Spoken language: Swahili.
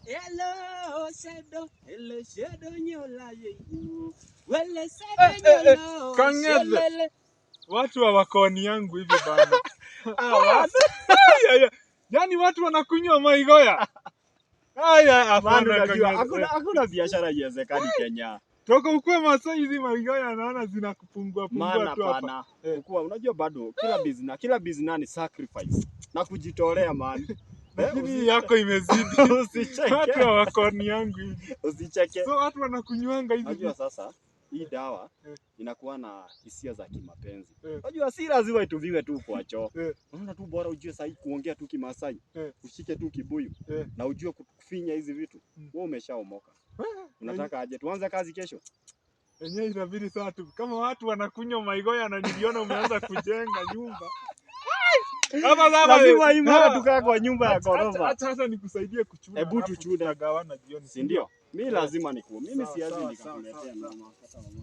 Hello, shedo, hello, shedo nyola yeyu. Wele sedo nyolo. Kang'ethe. Shelele. Watu hawakoni yangu hivi bana. Ah, watu Ay, ay, yaani watu wanakunywa maigoya. Aya, Man, hapana unajua Kang'ethe. hakuna biashara iwezekani Kenya. Toka ukue Masai hizi maigoya naona zinakupungua pungua Maana tu hapa. pana Eh. kuwa unajua bado kila business ni sacrifice na kujitolea, man. Lakini hii yako imezidi. Usicheke. Watu hawakoni yangu hivi. Usicheke. So watu wanakunywanga hizi Unajua vitu. sasa hii dawa inakuwa na hisia za kimapenzi. Unajua si lazima itumiwe tu kwa choo. Unaona tu bora ujue sahi kuongea tu Kimasai, ushike tu kibuyu na ujue kufinya hizi vitu. Wewe umeshaomoka. Unataka aje tuanze kazi kesho? Enyewe inabidi saa tu kama watu wanakunywa maigoya na niliona umeanza kujenga nyumba. Hapa sasa Lazima hii mara tukae kwa nyumba ya ghorofa. Acha sasa nikusaidie kuchuna. Hebu Alafu tuchune. tutagawana jioni. Si ndio? Mi lazima niku. Mimi Sawa, siwezi sawa, nikakuletea sawa, sawa. noma. Kata mama.